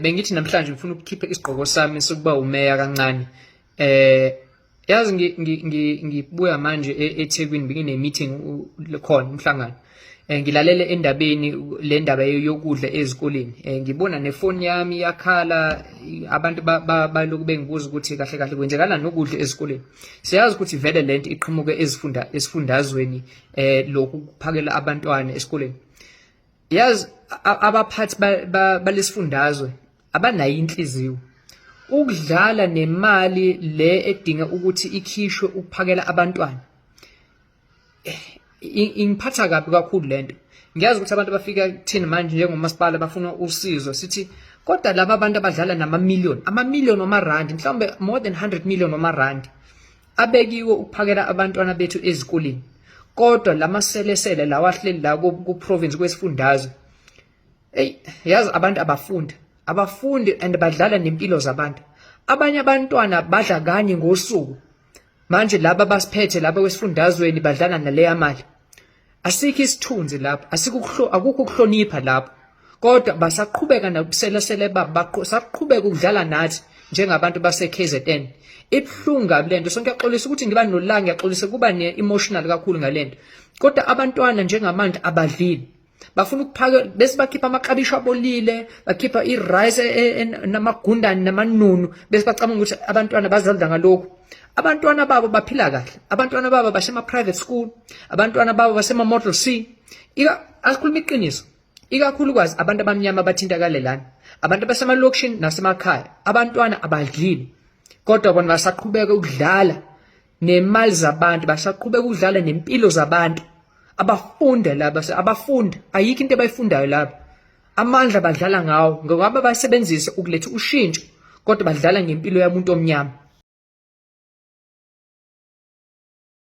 Bengithi namhlanje ngifuna ukukhipha isigqoko sami sokuba umeya kancane. Yazi ngibuya manje eThekwini, bengine meeting khona, umhlangano. Ngilalele endabeni le ndaba yokudla ezikoleni. Ngibona nefoni yami iyakhala, abantu baloku bengibuza ukuthi kahle kahle kwenzekalani nokudla ezikoleni. Siyazi ukuthi vele lento iqhamuke ezifunda esifundazweni, lokhu kuphakela abantwana esikoleni. Yazi, abaphathi balesifundazwe abanayo inhliziyo ukudlala nemali le edinga ukuthi ikhishwe ukuphakela abantwana. Ingiphatha kabi kakhulu lento. Ngiyazi ukuthi abantu bafika kuthina manje njengomasipala bafuna usizo, sithi kodwa laba abantu abadlala nama-million, ama-million wamarandi, mhlawumbe more than 100 million wamarandi abekiwe ukuphakela abantwana bethu ezikoleni, kodwa lamaselesele lawa ahleli la ku-province, kwesifundazwe, eyi, yazi abantu abafundi, abafundi and badlala nempilo zabantu. Abanye abantwana badla kanye ngosuku. Manje laba basiphethe laba kwesifundazweni badlala naleya mali. Asikho isithunzi lapho, asikho, akukho ukuhlonipha lapho, kodwa basaqhubeka nobuselesele babo, basaqhubeka ukudlala nathi njengabantu base-KZN. Ibuhlungu kabi lento. So ngiyaxolisa ukuthi ngiba nolaka, ngiyaxolisa kuba ne-emotional kakhulu ngalento, kodwa abantwana njengamanje abadlile. Bafuna ukuphaka bese bakhipha amaklabishi abolile, bakhipha i-rice namagundane namanunu, bese bacabanga ukuthi abantwana bazodla ngalokhu. Abantwana babo baphila kahle, abantwana babo basema-private school, abantwana babo basema-Model C. Asikhuluma iqiniso, ikakhulukazi abantu abamnyama bathintakale lana, abantu abasemalokishini nasemakhaya. Abantwana abadlile, kodwa bona basaqhubeka ukudlala nemali zabantu, basaqhubeka ukudlala nempilo zabantu. Abafunda laba, abafunda, ayikho into abayifundayo laba. Amandla badlala ngawo, ngoba basebenzise ukuletha ushintsho, kodwa badlala ngempilo yamuntu omnyama.